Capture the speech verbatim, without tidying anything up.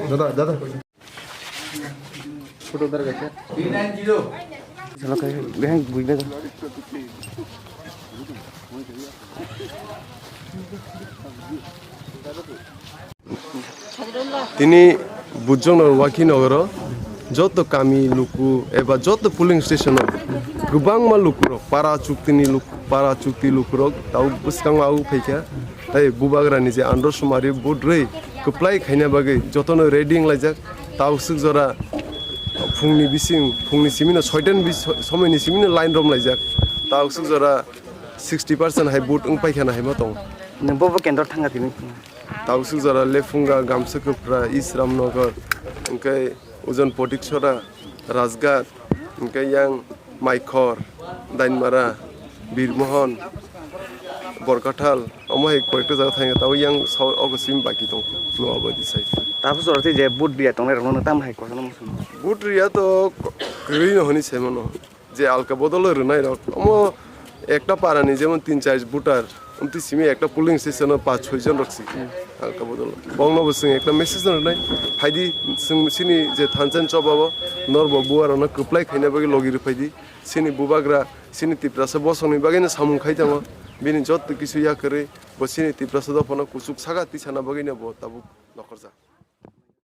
Dada, dada. Photo dar gacha. Chalo kai, behang bui bega. Tini Bujong Nagar Wakhi Nogoro joto kami luku eba joto polling station o kwbangma lukurok para chukti ni luk-, para chukti lukurok tau bwskango au phaikha. Tei bubagrani je andro sumari vote rwi kwplai khaina bagwi jotono ready wnglaijak. Tausuk jora phungni bising, phungni simino soitan bis-, somoini simino line romlaijak. Tausuk jora sixty percent hai vote wngpaikha na hai ma tongo. Nang bobo kendro thangkha tini. Tausuk jora Lephunga, Gamsa Kwpra, East Ramnagar, hwnkhe Ujon Potiksora, Rajghat, hwnkhe yang Maikhor, Dainmara, Birmohon, Borkathal, omo hai koyekta jaga thangya, tabo yang so-, ogo sim baki tong, no abadi sai. Tausuk jora tei je vote dia tongnai rokno tam hai kosono muchung. Vote riya to kwrwi no hwnwi sai mano. Je alka bodol rwnai rok, omo ekta para ni jemon tin char voter, amtwi simi ekta polling station o pach choi jon rok si alka bodol. Bongno bo chwng ekta message rwnai, phaidi chwng sini je thansa ni choba o norbo buarokno kwplai khaina bagwi logi rwphaidi, sini bubagra, sini Tiprasa bosongni bagwino samung khai tongo, bini joto kisu yakarwi bo sini Tiprasa dophano kuchuk saka tisana bagwino bo tabuk nokhorjak.